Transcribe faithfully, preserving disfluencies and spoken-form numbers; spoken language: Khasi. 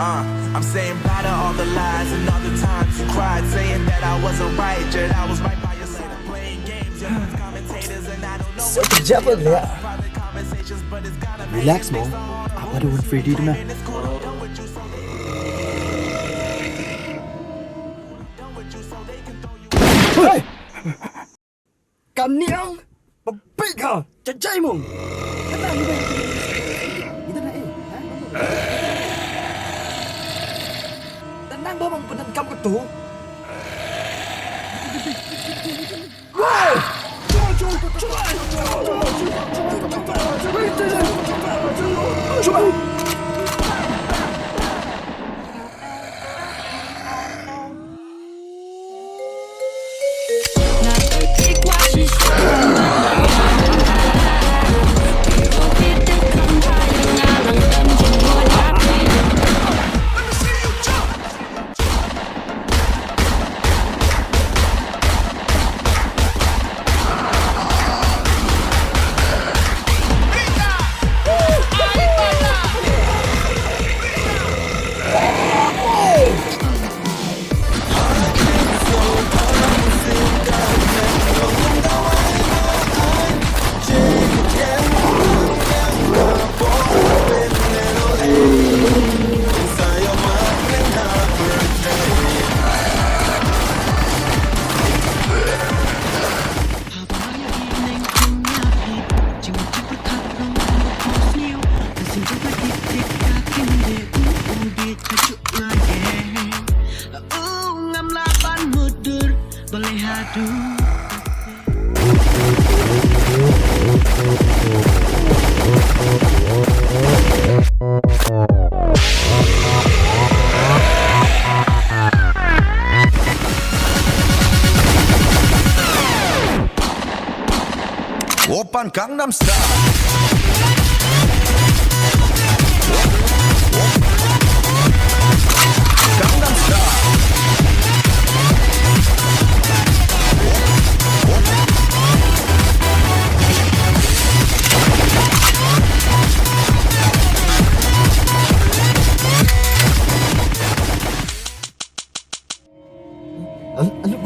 Uh, I'm saying bye to all the lies and all the times you cried, saying that I wasn't right, yet I was right by your side playing games. Yeah, with commentators and I don't know what the devil, yeah. Private conversations, but it's gotta be. Relax, mo. Apa do want free di na? Hey! Kam niang, ba bik ha, jajai mung. Kata ni bai. Kita na eh, ha? Tenang ba bang penan kam ketu. Wow! Cuba. Oppan Gangnam Style. Gangnam Style. Al-, alu